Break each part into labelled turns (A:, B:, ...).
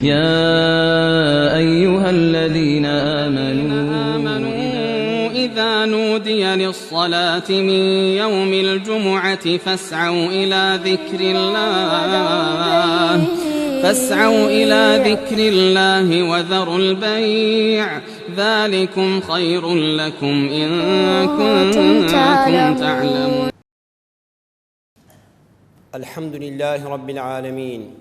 A: يا أيها الذين آمنوا إذا نودي للصلاة من يوم الجمعة فاسعوا إلى ذكر الله فاسعوا إلى ذكر الله وذروا البيع ذلكم خير لكم إن كنتم تعلمون.
B: الحمد لله رب العالمين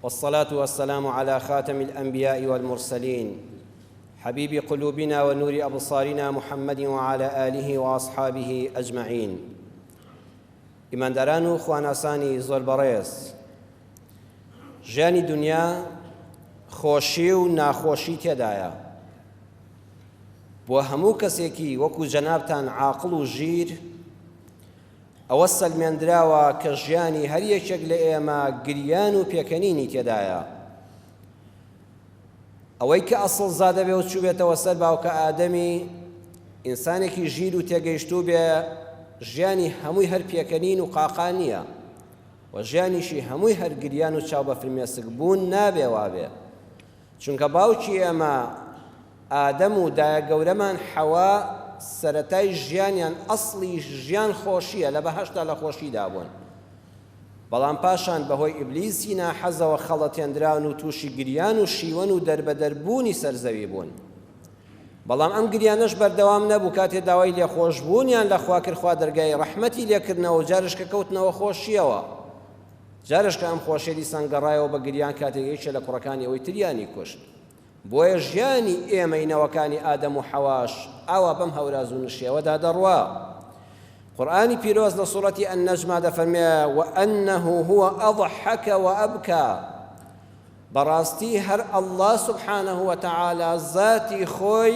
B: والصلاة والسلام على خاتم الأنبياء والمرسلين حبيب قلوبنا ونور أبصارنا محمد وعلى آله وأصحابه أجمعين. ئیمانداران و خواناسانی زۆر بەڕێز، ژیانی دنیا خۆشی و ناخۆشی تێدایە. بۆ هەموو کەسێکی وەکو جەنابتان عاقڵ و ژیر ئەوە سەلمێندراوە کە ژیانی هەر یەکێک لە ئێمە گریان و پێکەنینی تێدایە. ئەوەی کە ئەسڵ زادە بێ و چووبێتەوە سەر باوکە ئادەمی، ئینسانێکی ژیر و تێگەیشتوو بێ، ژیانی هەمووی هەر پێکەنین و قاقا نییە و ژیانیشی هەمووی هەر گریان و چاو بە فرمێسک بوون نابێ وابێ. چونکە باوکی ئێمە ئادەم و دایە گەورەمان حەوا سەرەتای ژیانیان ئەسڵی ژیان خۆشییە، لە بەهەشتا لە خۆشیدا بوون. بەڵام پاشان بەهۆی ئیبلیسی ناحەزەوە خەڵەتێندران و تووشی گریان و شیوەن و دەربەدەر بوونی سەر زەوی بوون. بەڵام ئەم گریانەش بەردەوام نەبوو، کاتێ داوای لێخۆشبوونیان لە خوا کرد خوا دەرگای ڕەحمەتی لێکردنەوە و جارێش کە کەوتنەوە خۆشییەوە. جارێش کە ئەم خۆشیە دیسان گەڕایەوە بە گریان کاتێک یەکێ لە کوڕەکانی ئەوەی تریانی کوشت. بۆیە ژیانی ئێمەی نەوەکانی ئادەم و حەواش ئاوا بەم هەوراز و نشێوەدا دەڕوا. قورئانی پیرۆز لە سوڕەتی النجم دەفەرمێ وأنه هو أضحك وأبكى، بەڕاستی هەر اللە سبحانه وتعالی زاتی خۆی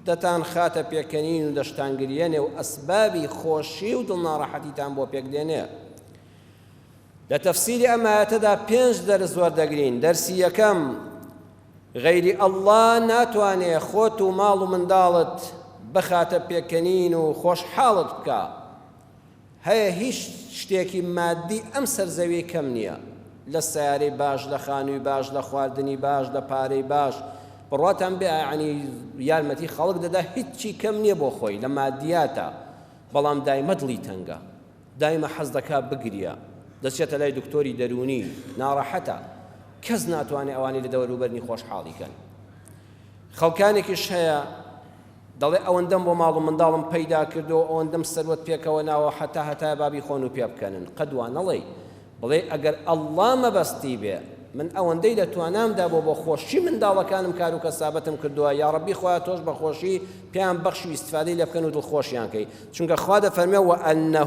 B: دەتان خاتە پێکەنین و دەشتانگریەنێ و ئەسبابی خۆشی و دڵناڕەحەتیتان بۆ پێک دێنێ. لە تەفسیری ئەم ئایەتەدا پێنج دەرس وەردەگرین، دەرسی یەکەم، غەیری اللە ناتوانێ خۆت و ماڵ و منداڵت بخاتە پێکەنین و خۆشحاڵت بکا. هەیە هیچ شتێکی مادی ئەم سەر زەویەی کەم نییە، لە سەیارەی باش، لە خانووی باش، لە خواردنی باش، لە پارەی باش، بڕواتان بێ یەعنی یارمەتی خەڵک دەدا هیچی کەم نییە بۆ خۆی لە مادیاتا، بەڵام دایمە دڵی تەنگە. دایمە حەز دەکا بگریە، دەچێتە لای دکتۆری دەروونی، ناڕەحەتە، کەس ناتوانێ ئەوانەی لە دەوروبەرنی خۆشحاڵی کەن. خەڵکانێکیش هەیە دەڵێ ئەوەندەم بۆ ماڵ و منداڵم پەیدا کردو ئەوەندەم سەروەت پێکەوە ناوە هەتا هەتایە با بیخۆن و پێ بکەنن. قەت وا نەڵێی. بڵێ ئەگەر ئەڵڵا مەبەستی بێ من ئەوەندەی لە توانامدا بۆ بۆ خۆشی منداڵەکانم کار و کەسابەتم کردووە یاڕەبی خوایە تۆش بە خۆشی پێیان بەخشی و ئیستفادەی لێ بکەن و دڵخۆشیان کەی چونکە خوا دەفەرمێ وأنه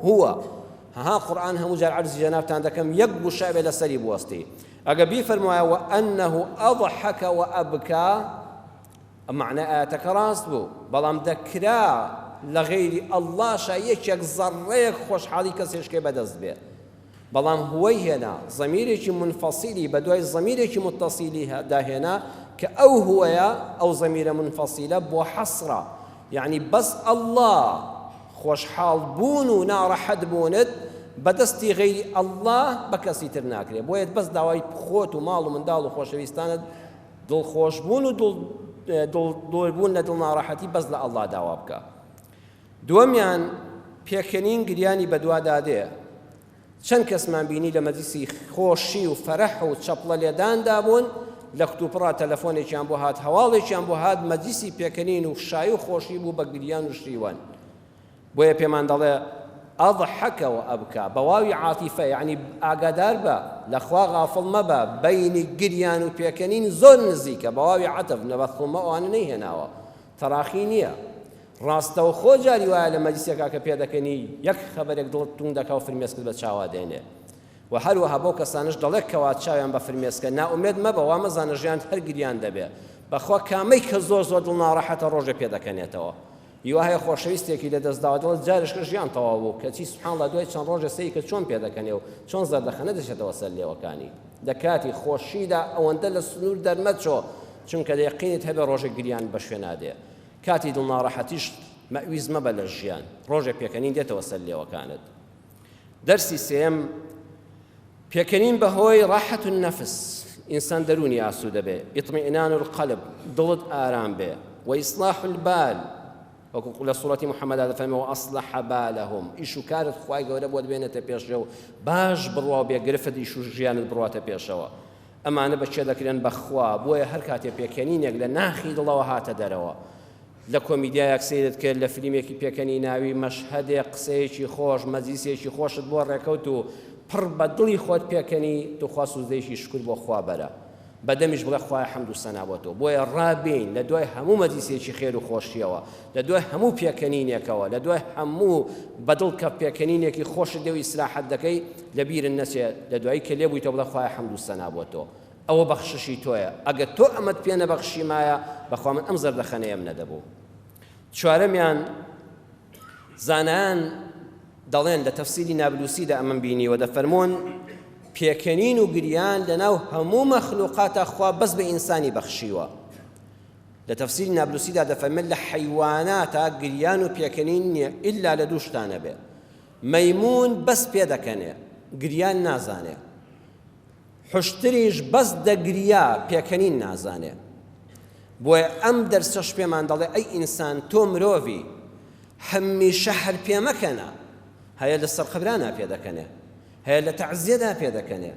B: هو. ها قورئان هەموو جار عەرزی جەنابتان دەکەم یەک وشە بێ لەسەری بوەستی ئەگە بیفەرموایە وأنه أضحك وأبكى مەعنای ئایەتەکە ڕاست بوو، بەڵام دەکرا لە غەیری اللە شا یەکێک زەڕڕەیەک خۆشحاڵی کەسێشکەی بەدەست بێ، بەڵام هوەی هێنا، زەمیرێکی مونفەسیلی بەدوای زەمیرێکی موتەسیلی دا هێنا کە ئەو هوەیە، ئەو زەمیرە مونفەسیلە بۆ حەسرە، یەعنی بەس اللە خۆشحاڵ بوون و ناڕەحەت بوونت بەدەستی غەیری اللە بە کەسی تر ناکرێ، بۆیە بەس داوای خۆت و ماڵ و منداڵ و خۆشەویستانت دڵخۆشبوون و دووربوون لە دڵناڕەحەتی بەس لە ئەڵڵا داوا بکە. دووەمیان پێکەنین گریانی بەدوادا دێ. چەند کەسمان بینی لە مەجلیسی خۆشی و فەرەح و چەپڵە لێداندا بوون، لە کتوپڕا تەلەفۆنێکیان بۆ هات، هەواڵێکیان بۆ هات، مەجلیسی پێکەنین و شایی و خۆشی بوو بە گریان و شیوەن. بۆیە پێمان دەڵێ، اضحک و ابکی، بە واوی عاتیفە، یەعنی ئاگادار بە، لە خوا غافڵ مەبە، بەینی گریان و پێکەنین زۆر نزیکە، بە واوی عەتف، نە بە ثم ئەوانە نەیهێناوە، تەراخی نییە. ڕاستەوخۆ جاری وایە لە مەجلیسێکا کە پێدەکەنی یەک خەبەرێک دڵت توند دەکا و فرمێسکت بە چاوا دێنێ. وە هەروەها بەو کەسانەش دەڵێ کەوا چاویان بە فرمێسکە، نائومێد مەبە، وا مەزانە ژیانت هەر گریان دەبێ. بەخوا کامەی کە زۆر زۆر دڵ ناڕەحەتە ڕۆژێ پێدەکەنێتەوە. هیوا هەیە خۆشەویستێکی لەدەست داوە دەڵێت جارێکە ژیان تەواو بوو کەچی سبحان اللە دوای چەند ڕۆژێ سەیری کە چۆن پێدەکەنێ و چۆن زەردەخەنە دەچێتەوە سەر لێوەکانی لە کاتی خۆشیدا ئەوەندە لە سنوور دەرمەچۆ چونکە یەقینت هەبێ ڕۆژێک گریان بە شوێنا دێ کاتی دڵناڕەحەتیش مەویز مەبە لە ژیان ڕۆژێک پێکەنین دێتەوە سەر لێوەکانت دەرسی سێم پێکەنین بەهۆی ڕاحەت النفس. ئینسان دەروونی ئاسوودە بێ، اطمئنان القلب، دڵت ئارام بێ، و اصلاح البال، وەکو لە سوڕەتی محەممەدا دەفەرمێ وأصلح بالهم، ئیش و کارت خوای گەورە بۆت بێنێتە پێشێ و باش بڕوا و بێ گرفت ئیش و ژیانت بڕواتە پێشەوە. ئەمانە بە کێ دەکرێن؟ بە خوا. بۆیە هەر کاتێ پێکەنینێک لە ناخی دڵەوە هاتە دەرەوە، لە کۆمیدیایەک سەیرت کرد، لە فلیمێکی پێکەنیناوی، مەشهەدێک، قسەیەکی خۆش، مەجلیسێکی خۆشت بۆ ڕێکەوت و پڕ بە دڵی خۆت پێکەنی، توخوا سوجدەیەکی شوکر بۆ خوا بەرە. بە دەمیش بڵێ خوایە حەمد و سەنا بۆ تۆ. بۆیە ڕابێین لە دوای هەموو مەجلیسێکی خێر و خۆشییەوە، لە دوای هەموو پێکەنینێکەوە، لە دوای هەموو بە دڵ کە پێکەنینێکی خۆشت دێ و ئیسراحەت دەکەی، لە بیرت نەچێ لە دوایی کە لێ بوویتەوە بڵێ خوایە حەمد و سەنا بۆ تۆ. ئەوە بەخششی تۆیە ئەگەر تۆ ئەمەت پێ نەبەخشیمایە بەخوا من ئەم زەردەخەنەیەم نەدەبوو. چوارەمیان زانایان دەڵێن لە تەفسیری نابلوسیدا ئەمەم بینیوە دەفەرموون پێکەنین و گریان لەناو هەموو مەخلوقاتا خوا بەس بە ئینسانی بەخشیوە. لە تەفسیری نابلوسیدا دەفەرمێت لە حەیواناتا گریان و پێکەنین نییە ئیلا لە دوو شتا نەبێ مەیموون بەس پێدەکەنێ گریان نازانێ. حوشتریش بەس دەگریا پێکەنین نازانێ. بۆیە ئەم دەرسەش پێمان دەڵێ ئەی ئینسان تۆ مرۆڤی هەمیشە هەر پێمەکەنە، هەیە لە سەرقەبرانا پێدەکەنێ، هەیە لە تەعزیەدا پێدەکەنێ،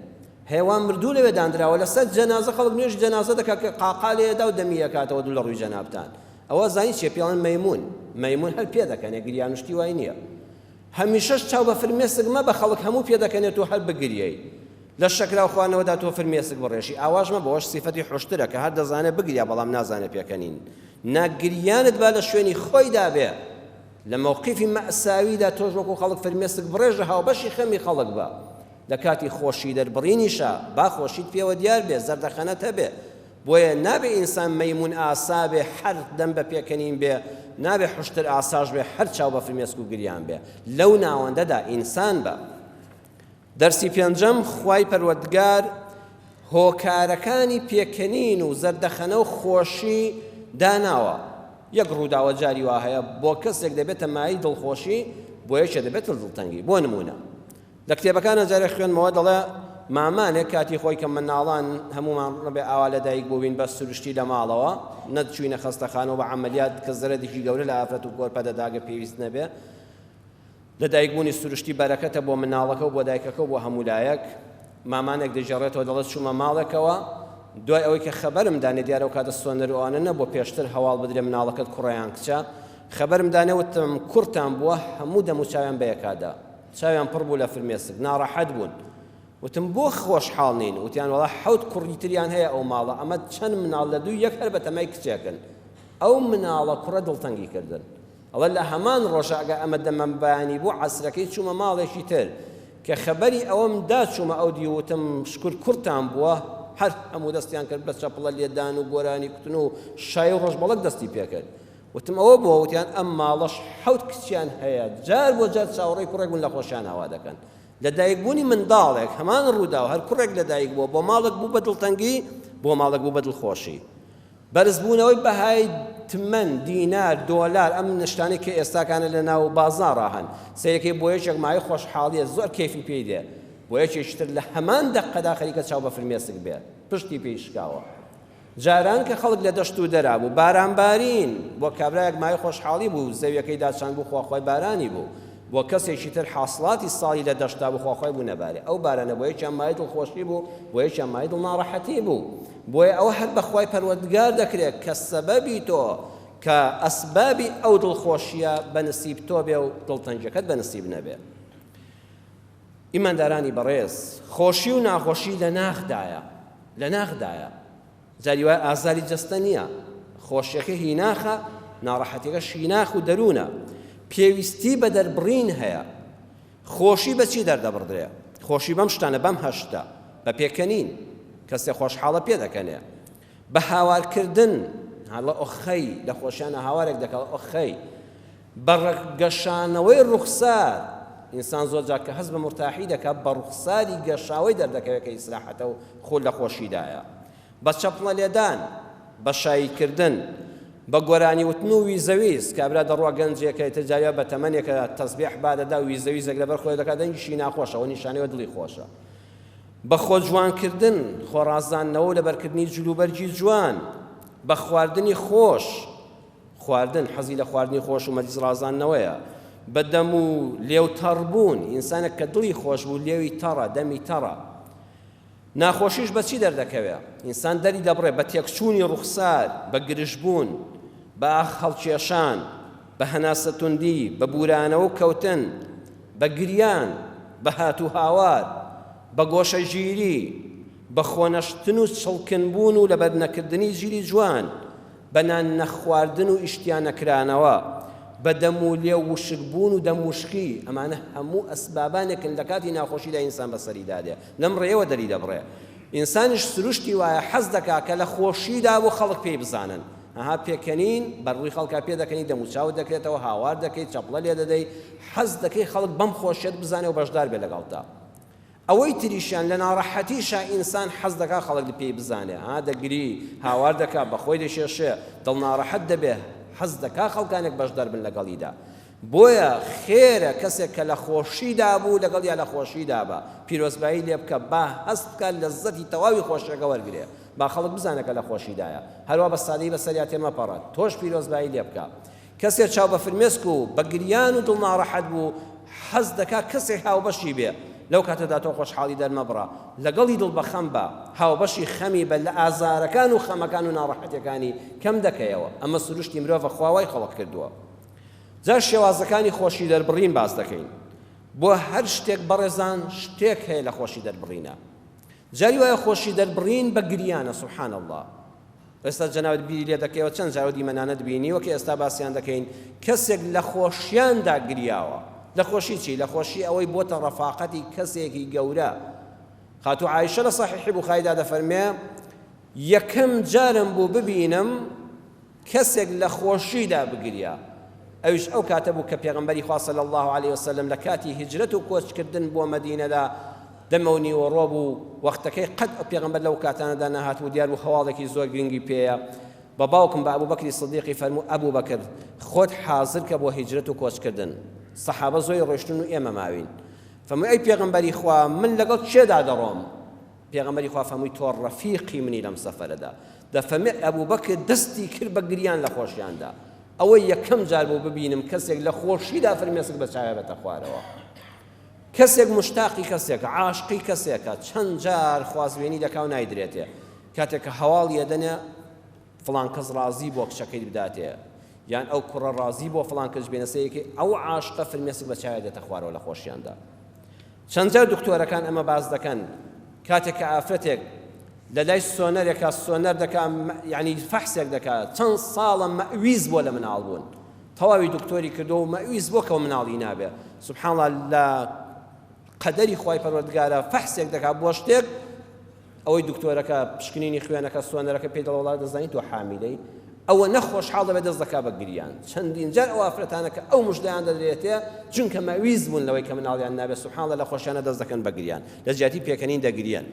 B: هەیە وا مردوو لەوێ داندراوە لەسەر جەنازە خەڵک نوێژی جەنازە دەکات کە قاقا لێدا و دەمی ئەکاتەوە دوو لە ڕووی جەنابتان. ئەوە زانی چیە پێڵێن مەیموون. مەیموون هەر پێدەکەنێ گریان و شتی وای نییە. هەمیشەش چاو بە فرمێسک مەبە خەڵک هەموو پێدەکەنێت تۆ هەر بگریەی لە شەکراو خواردنەوەدا تۆ فرمێسک بڕێژی ئاواش مەبە ئەوەش سیفەتی حوشترە کە هەر دەزانێت بگریا بەڵام نازانێت پێکەنین نا گریانت با لە شوێنی خۆیدا بێ لە مەوقیفی مەئساویدا تۆش وەکو خەڵک فرمێسک بڕێژە هاوبەشی خەمی خەڵک بە لە کاتی خۆشی دەربڕینیشا با خۆشیت پێوە دیار بێ زەردەخەنەت هەبێ بۆیە نابێ ئینسان مەیموون ئاسا بێ هەر دەم بە پێکەنین بێ، نابێ حوشتر ئاساش بێ هەر چاو بە فرمێسک و گریان بێ، لەو ناوەندەدا ئینسان بە. دەرسی پێنجەم، خوای پەروەردگار هۆکارەکانی پێکەنین و زەردەخەنە و خۆشی داناوە، یەک ڕووداوە جاری وا هەیە بۆ کەسێک دەبێتە مایەی دڵخۆشی بۆ یەکێ دەبێتە دڵتەنگی، بۆ نموونە. لە کتێبەکانا جارێ خوێندمەوە دەڵێ مامانێک کاتی خۆی کە مناڵان هەموومان ڕەنگە ئاوا لە دایک بووین بە سروشتی لە ماڵەوە نەدچووینە خەستەخانەوە بە عەمەلیات کە زەرەدێکی گەورە لە ئافرەت و کۆرپە دەدا گەر پێویست نەبێ لە دایکبوونی سروشتی بەرەکەتە بۆ مناڵەکە و بۆ دایکەکە و بۆ هەموو لایەک مامانێک دەگێڕێتەوە دەڵێت چوومە ماڵێکەوە دوای ئەوەی کە خەبەرم دانێ دیارە ئەو کاتە سۆنەر و ئەوانە نەبووە پێشتر هەواڵ بدرێ مناڵەکەت کوڕە یان کچە خەبەرم دانێ وتم کوڕتان بووە هەموو دەموچاویان بەیەکادا چاویان پڕ بوو لە فرمێسک، ناڕەحەت بوون. وتم بۆ خۆشحاڵ نین؟ وتیان وەڵا حەوت کوڕی تریان هەیە ئەو ماڵە، ئەمە چەند مناڵ لە دووی یەک هەر بەتەمای کچێکن. ئەو مناڵە کوڕە دڵتەنگی کردن. ئەڵێ لە هەمان ڕۆژا ئەگەر ئەمە دەمەم بەیانی بوو عەسرەکەی چوومە ماڵێکی تر. کە خەبەری ئەوەم دا چوومە ئەو دیو وتم شکور کوڕتان بووە؟ هەر هەموو دەستیان کرد بە چەپڵە لێدان و گۆرانی کوتن و شایی و ڕەشبەڵەک دەستی پێکرد. وتم ئەوە بۆ؟ وتیان ئەم ماڵەش حەوت کچیان هەیە جار بۆ جار چاوەڕێی کوڕێک بوون لە خۆشیان ئاوا دەکەن. لە دایکبوونی منداڵێک هەمان ڕووداو هەر کوڕێک لە دایک بووە بۆ ماڵێک بوو بە دڵتەنگی بۆ ماڵێک بوو بە دڵخۆشی. بەرزبوونەوەی بەهای تمەن، دینار، دۆلار ئەم شتانەی کە ئێستاکانە لە ناو بازاڕا هەن سەیرەکەی بۆ یەکێک مایەی خۆشحاڵیە زۆر کەیفی پێی دێ بۆ یەکێکی تر لە هەمان دەققەدا خەریکە چاو بە فرمێسک بێ پشتی پێی شکاوە. جاران کە خەڵک لە دەشت و دەرا بوو، باران بارین بۆ کابرایەک مایەی خۆشحاڵی بوو، زەویەکەی داچاند بوو خواخوای بارانی بوو، بۆ کەسێکی تر حاسڵاتی ساڵی لە دەشتا بوو خواخوای بوو نەبارێ، ئەو بارانە بۆ یەکیان مایەی دڵخۆشی بوو، بۆ یەکیان مایەی دڵ ناڕەحەتی بوو. بۆیە ئەوە هەر بە خوای پەروەردگار دەکرێ کە سەبەبی تۆ، کە ئەسبابی ئەو دڵخۆشییە بە نسیب تۆ بێ و دڵتەنگیەکەت بە نسیب نەبێ. ئیماندارانی بەڕێز، خۆشی و ناخۆشی لە ناخدایە، لە ناخدایە. جاری وایە ئازاری جەستە نییە، خۆشیەکە هی ناخە، ناڕەحەتیەکەش هی ناخ و دەروونە. پێویستی بە دەربڕین هەیە. خۆشی بە چی دەردەبڕدرێ؟ خۆشی بەم شتانە، بەم هەشتە، بە پێکەنین، کەسێ خۆشحاڵە پێدەکەنێ. بە هاوارکردن، هەڵە ئۆخەی، لە خۆشیانە هاوارێک دەکا، ئۆخەی. بە گەشانەوەی ڕوخسار، ئینسان زۆر جار کە هەست بە مورتاحی دەکات بە ڕوخساری گەشاوەی دەردەکەوێت کە ئیسراحەتە و خۆ لە خۆشیدایە. بە چەپڵە لێدان، بە شایی کردن، بە گۆرانی وتن و ویزەویز، کابرا دەڕوا گەنجێکە ئیتر جاری وا بە تەمەنێکە تەسبێح بادەدا و ویزەویزێک لەبەر خۆی دەکات دەنگیشی ناخۆشە ئەوە نیشانەی ئەوە دڵی خۆشە. بە خۆ جوانکردن، خۆ ڕازاندنەوە و لەبەرکردنی جلوبەرگی جوان، بە خواردنی خۆش، خواردن، حەزی لە خواردنی خۆش و مەجلیس ڕازاندنەوەیە، بە دەم و لێو تەڕ بوون، ئینسانێک کە دڵی خۆش بوو لێوی تەڕە، دەمی تەڕە. ناخۆشیش بە چی دەردەکەوێ؟ ئینسان دەری دەبڕێ بە تێکچوونی ڕوخسار، بە گرژبوون، بە ئاخ هەڵکێشان، بە هەناسەتوندی، بە بوورانەوە و کەوتن، بە گریان، بە هات و هاوار، بە گۆشەگیری، بە خۆنەشتن و چڵکن بوون و لەبەرنەکردنی جلی جوان، بە نان نەخواردن و ئیشتیا نەکرانەوە، بە دەم و لێو وشک بوون و دەم وشکی، ئەمانە هەموو ئەسبابانێکن لە کاتی ناخۆشیدا ئینسان بەسەریدا دێ، لەم ڕێیەوە دەری دەبڕێ. ئینسانیش سروشتی وایە حەز دەکا کە لە خۆشیدا بوو خەڵک پێی بزانن. ئەها پێکەنین، بەر ڕووی خەڵکا پێدەکەنی، دەموچاوت دەکرێتەوە، هاوار دەکەی، چەپڵە لێدەدەی، حەز دەکەی خەڵک بەم خۆشیەت بزانێ و بەشدار بێ لەگەڵتا. ئەوەی تریشیان لە ناڕەحەتیشا ئینسان حەز دەکا خەڵک پێی بزانێ، ها دەگری، هاوار دەکا، بە خۆی دەکێشێ، دڵ ناڕەحەت دەبێ، حەز دەکا خەڵکانێک بەشدار بن لەگەڵیدا. بۆیە خێرە کەسێک کە لە خۆشیدا بوو لەگەڵیا لە خۆشیدا بە، پیرۆزبایی لێ بکە، با هەست بکا لەززەتی تەواوی خۆشیەکە وەرگرێ، با خەڵک بزانێ کە لە خۆشیدایە، هەروا بە سادەیی بەسەریا تێمەپەڕە، تۆش پیرۆزبایی لێ بکە. کەسێ چاو بە فرمێسک و بە گریان و دڵ ناڕەحەت بوو، حەز دەکا کەسێک هاوبەشی بێ، لەو کاتەدا تۆ خۆشحاڵی دەرمەبڕە، لەگەڵی دڵ بە خەم بە، هاوبەشی خەمی بە، لە ئازارەکان و خەمەکان و ناڕەحەتیەکانی کەم دەکەیەوە، ئەمە سروشتی مرۆڤە خوا وای خەڵق کردووە. جا شێوازەکانی خۆشی دەربڕین باس دەکەین. بۆ هەر شتێک بەڕێزان شتێک هەیە لە خۆشی دەربڕینە. جاری وایە خۆشی دەربڕین بە گریانە سبحان اللە. ئێستا جەنابت بیری لێ دەکەیەوە چەند جار ئەو دیمەنانەت بینیوە کە ئێستا باسیان دەکەین کەسێک لە خۆشیاندا گریاوە لە خۆشی چی لە خۆشی ئەوەی بۆتە ڕەفاقەتی کەسێکی گەورە خاتوو عایشە لە صحیحی بوخاریدا دەفەرمێ یەکەم جارم بوو ببینم کەسێک لە خۆشیدا بگریا ئەویش ئەو کاتە بوو کە پێغەمبەری خوا صلی اللە علیە وسلم لە کاتی هیجرەت و کۆچکردن بۆ مەدینەدا دەمەو نیوەڕۆ بوو وەختەکەی قەت ئەو پێغەمبەر لەو کاتانەدا نەهاتبوو دیار بوو هەواڵێکی زۆر گرنگی پێیە بە باوکم بە ئەبوبەکری صدیقی فەرموو ئەبوبەکر خۆت حازر کە بۆ هیجرەت و کۆچکردن سەحابە زۆری ڕۆیشتن و ئێمە ماوین فەرمووی ئەی پێغەمبەری خوا من لەگەڵ کێدا دەڕۆم پێغەمبەری خوا فەرمووی تۆ ڕەفیقی منی لەم سەفەرەدا دەفەرمێ ئەبوبەکر دەستی کرد بە گریان لە خۆشیاندا ئەوە یەکەم جار بوو ببینم کەسێک لە خۆشیدا فرمێسک بە چاوێ بێتە خوارەوە کەسێک مشتاقی کەسێکە عاشقی کەسێکە چەند جار خوازبێنی دەکا و نایدرێتێ کاتێک کە هەواڵ یەدەنێ فڵان کەس ڕازی بۆ کچەکەی بداتێ یان ئەو کوڕە ڕازی بۆ فڵان کەس بێنە سەیەکی ئەو عاشقە فرمێسک بە چاوێ دێتە خوارەوە لە خۆشیاندا چەند جار دکتۆرەکان ئەمە باس دەکەن کاتێک کە ئافرەتێک لە لای سۆنەرێکا سۆنەر دەکا یعنی فەحسێک دەکا چەند ساڵە مەویز بۆ لە مناڵ بوون تەواوی دکتۆری کردو و مەویز بۆ کەەوە مناڵی نابێ سبحان الله لە قەدەری خوای پەروەردگارە فەحسێک دەکا بۆ شتێک ئەوەی دکتۆرەکە پشکنینی خوێنەکە سۆنەرەکە پێی دەڵێ وەڵا دەزانی تۆ حامیلەی ئەوە نەخۆشحاڵ دەبێت دەست دەکا بە گریان چەندین جار ئەو ئافرەتانە کە ئەو مژدەیان دەدرێتێ چونکە مەویز بوون لەوەی کە مناڵیان نابێت سبحان الله لە خۆشیانە دەست دەکەن بە گریان لە جیاتی پێکەنین دەگریان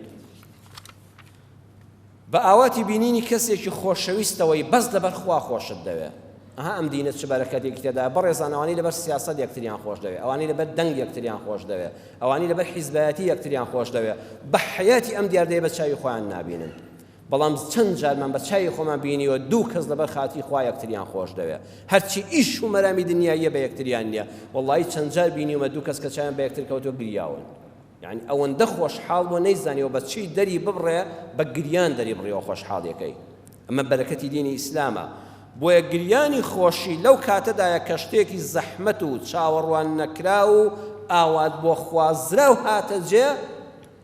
B: بە ئاواتی بینینی کەسێکی خۆشەویستەوەی بەس لەبەر خوا خۆشت دەوێ. ئەها ئەم دینە چ بەرەکەتێکی تێدایە بەڕێزان ئەوانەی لەبەر سیاسەت یەکتریان خۆش دەوێ ئەوانەی لەبەر دەنگ یەکتریان خۆش دەوێ ئەوانەی لەبەر حیزبایەتی یەکتریان خۆش دەوێ بە حەیاتی ئەم دیاردەیە بە چاوی خۆیان نابینن بەڵام چەند جارمان بە چاوی خۆمان بینیوە دوو کەس لەبەر خاتری خوا یەکتریان خۆش دەوێ هەرچی ئیش و مەرامی دنیاییە بە یەکتریان نییە وەڵڵاهی چەند جار بینیومە دوو کەس کە چاویان بە یەکتر کەوتووە گریاون یانی ئەوەندە خۆشحاڵ بووە نەیزانیوە بە چی دەری ببڕێ بە گریان دەری بڕیوە خۆشحاڵیەکەی ئەمە بەرەکەتی دینی ئیسلامە بۆیە گریانی خۆشی لەو کاتەدایە کە شتێکی زەحمەت و چاوەڕوان نەکراو و ئاوات بۆ خوازراو هاتە جێ